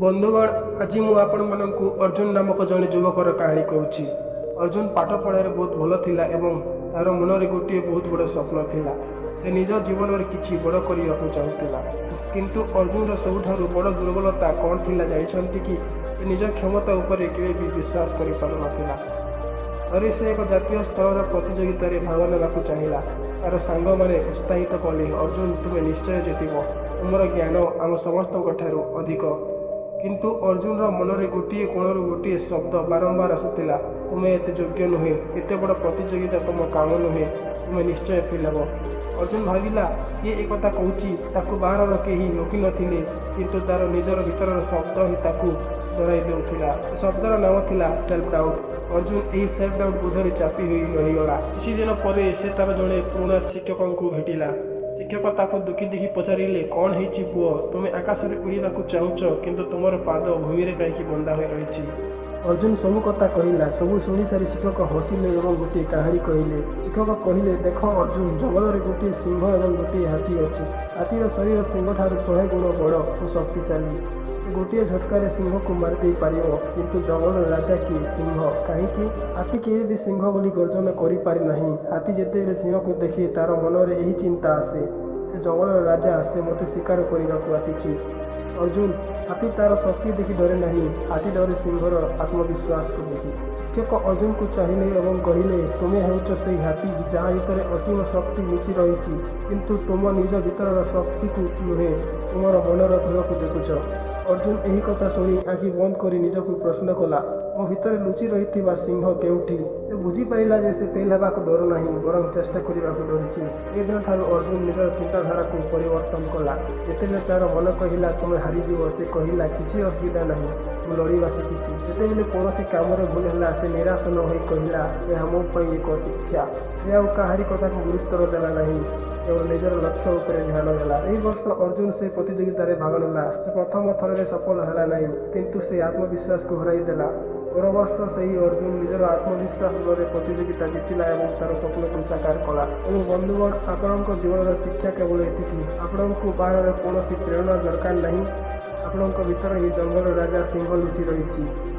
ବନ୍ଧୁଗଣ, ଆଜି ମୁଁ ଆପଣମାନଙ୍କୁ ଅର୍ଜୁନ ନାମକ ଜଣେ ଯୁବକର କାହାଣୀ କହୁଛି। ଅର୍ଜୁନ ପାଠ ପଢ଼ାରେ ବହୁତ ଭଲ ଥିଲା ଏବଂ ତାର ମନରେ ଗୋଟିଏ ବହୁତ ବଡ଼ ସ୍ୱପ୍ନ ଥିଲା। ସେ ନିଜ ଜୀବନରେ କିଛି ବଡ଼ କରିବାକୁ ଚାହୁଁଥିଲା। କିନ୍ତୁ ଅର୍ଜୁନର ସବୁଠାରୁ ବଡ଼ ଦୁର୍ବଳତା କ'ଣ ଥିଲା ଜାଣିଛନ୍ତି କି? ସେ ନିଜ କ୍ଷମତା ଉପରେ କେବେ ବି ବିଶ୍ୱାସ କରିପାରୁନଥିଲା। ଥରେ ସେ ଏକ ଜାତୀୟ ସ୍ତରର ପ୍ରତିଯୋଗିତାରେ ଭାଗ ନେବାକୁ ଚାହିଁଲା। ତାର ସାଙ୍ଗମାନେ ଉତ୍ସାହିତ କଲେ, "ଅର୍ଜୁନ, ତୁମେ ନିଶ୍ଚୟ ଜିତିବ। ତୁମର ଜ୍ଞାନ ଆମ ସମସ୍ତଙ୍କ ଠାରୁ ଅଧିକ।" କିନ୍ତୁ ଅର୍ଜୁନର ମନରେ ଗୋଟିଏ କୋଣରୁ ଗୋଟିଏ ଶବ୍ଦ ବାରମ୍ବାର ଆସୁଥିଲା, "ତୁମେ ଏତେ ଯୋଗ୍ୟ ନୁହେଁ। ଏତେ ବଡ଼ ପ୍ରତିଯୋଗିତା ତୁମ କାମ ନୁହେଁ। ତୁମେ ନିଶ୍ଚୟ ଫେଲ୍ ହେବ।" ଅର୍ଜୁନ ଭାବିଲା, କିଏ ଏକଥା କହୁଛି? ତାକୁ ବାହାରର କେହି ରୋକିନଥିଲେ, କିନ୍ତୁ ତାର ନିଜର ଭିତରର ଶବ୍ଦ ହିଁ ତାକୁ ଡରାଇ ଦେଉଥିଲା। ସେ ଶବ୍ଦର ନାମ ଥିଲା ସେଲ୍ଫ ଡାଉଟ୍। ଅର୍ଜୁନ ଏହି ସେଲ୍ଫ ଡାଉଟ୍ ବୋଝରେ ଚାପି ହୋଇ ରହିଗଲା। କିଛି ଦିନ ପରେ ସେ ତାର ଜଣେ ପୁରୁଣା ଶିକ୍ଷକଙ୍କୁ ଭେଟିଲା। ଶିକ୍ଷକ ତାକୁ ଦୁଃଖୀ ଦେଖି ପଚାରିଲେ, "କ'ଣ ହେଇଛି ପୁଅ? ତୁମେ ଆକାଶରେ ଉଡ଼ିବାକୁ ଚାହୁଁଛ, କିନ୍ତୁ ତୁମର ପାଦ ଭୂମିରେ କାହିଁକି ବନ୍ଧା ହୋଇ ରହିଛି?" ଅର୍ଜୁନ ସବୁ କଥା କହିଲା। ସବୁ ଶୁଣିସାରି ଶିକ୍ଷକ ହସିଲେ ଏବଂ ଗୋଟିଏ କାହାଣୀ କହିଲେ। ଶିକ୍ଷକ କହିଲେ, "ଦେଖ ଅର୍ଜୁନ, ଜଙ୍ଗଲରେ ଗୋଟିଏ ସିଂହ ଏବଂ ଗୋଟିଏ ହାତୀ ଅଛି। ହାତୀର ଶରୀର ସିଂହଠାରୁ 100 ଗୁଣ ବଡ଼ ଓ ଶକ୍ତିଶାଳୀ। ସେ ଗୋଟିଏ ଝଟକାରେ ସିଂହକୁ ମାରିଦେଇ ପାରିବ। କିନ୍ତୁ ଜଙ୍ଗଲର ରାଜା କିଏ? ସିଂହ। କାହିଁକି? ହାତୀ କେବେ ବି ସିଂହ ବୋଲି ଗର୍ଜନ କରିପାରେ ନାହିଁ। ହାତୀ ଯେତେବେଳେ ସିଂହକୁ ଦେଖେ, ତାର ମନରେ ଏହି ଚିନ୍ତା ଆସେ, ସେ ଜଙ୍ଗଲର ରାଜା, ସେ ମୋତେ ଶିକାର କରିବାକୁ ଆସିଛି।" ଅର୍ଜୁନ, ହାତୀ ତାର ଶକ୍ତି ଦେଖି ଡରେ ନାହିଁ। ହାତୀ ଡରେ ସିଂହର ଆତ୍ମବିଶ୍ୱାସକୁ ଦେଖି। ଶିକ୍ଷକ ଅର୍ଜୁନକୁ ଚାହିଁଲେ ଏବଂ କହିଲେ, "ତୁମେ ହେଉଛ ସେଇ ହାତୀ, ଯାହା ଭିତରେ ଅସୀମ ଶକ୍ତି ଲୁଚି ରହିଛି। କିନ୍ତୁ ତୁମ ନିଜ ଭିତରର ଶକ୍ତିକୁ ନୁହେଁ, ତୁମର ମନର ଭୟକୁ ଦେଖୁଛ।" ଅର୍ଜୁନ ଏହି କଥା ଶୁଣି ଆଖି ବନ୍ଦ କରି ନିଜକୁ ପ୍ରଶ୍ନ କଲା, "ମୋ ଭିତରେ ଲୁଚି ରହିଥିବା ସିଂହ କେଉଁଠି?" ସେ ବୁଝିପାରିଲା ଯେ ସେ ଫେଲ୍ ହେବାକୁ ଡରୁନାହିଁ, ବରଂ ଚେଷ୍ଟା କରିବାକୁ ଡରୁଛି। ସେହିଦିନଠାରୁ ଅର୍ଜୁନ ନିଜର ଚିନ୍ତାଧାରାକୁ ପରିବର୍ତ୍ତନ କଲା। ଯେତେବେଳେ ତାର ମନ କହିଲା, "ତୁମେ ହାରିଯିବ," ସେ କହିଲା, "କିଛି ଅସୁବିଧା ନାହିଁ, ମୁଁ ଲଢ଼ିବା ଶିଖିଛି।" ଯେତେବେଳେ କୌଣସି କାମରେ ଭୁଲ ହେଲା, ସେ ନିରାଶ ନ ହୋଇ କହିଲା, "ଏହା ମୋ ପାଇଁ ଏକ ଶିକ୍ଷା।" ସେ ଆଉ କାହାରି କଥାକୁ ଗୁରୁତ୍ୱ ଦେଲା ନାହିଁ, କେବଳ ନିଜର ଲକ୍ଷ୍ୟ ଉପରେ ଧ୍ୟାନ ଦେଲା। ସେହି ବର୍ଷ ଅର୍ଜୁନ ସେ ପ୍ରତିଯୋଗିତାରେ ଭାଗ ନେଲା। ସେ ପ୍ରଥମ ଥରରେ ସଫଳ ହେଲା ନାହିଁ, କିନ୍ତୁ ସେ ଆତ୍ମବିଶ୍ୱାସକୁ ହରାଇ ଦେଲା। ପରବର୍ଷ ସେହି ଅର୍ଜୁନ ନିଜର ଆତ୍ମବିଶ୍ୱାସ ବଳରେ ପ୍ରତିଯୋଗିତା ଜିତିଲା ଏବଂ ତାର ସ୍ୱପ୍ନକୁ ସାକାର କଲା। ତେଣୁ ବନ୍ଧୁଗଣ, ଆପଣଙ୍କ ଜୀବନର ଶିକ୍ଷା କେବଳ ଏତିକି: ଆପଣଙ୍କୁ ବାହାରର କୌଣସି ପ୍ରେରଣା ଦରକାର ନାହିଁ। ଆପଣଙ୍କ ଭିତରେ ହିଁ ଜଙ୍ଗଲର ରାଜା ସିଂହ ଲୁଚି ରହିଛି।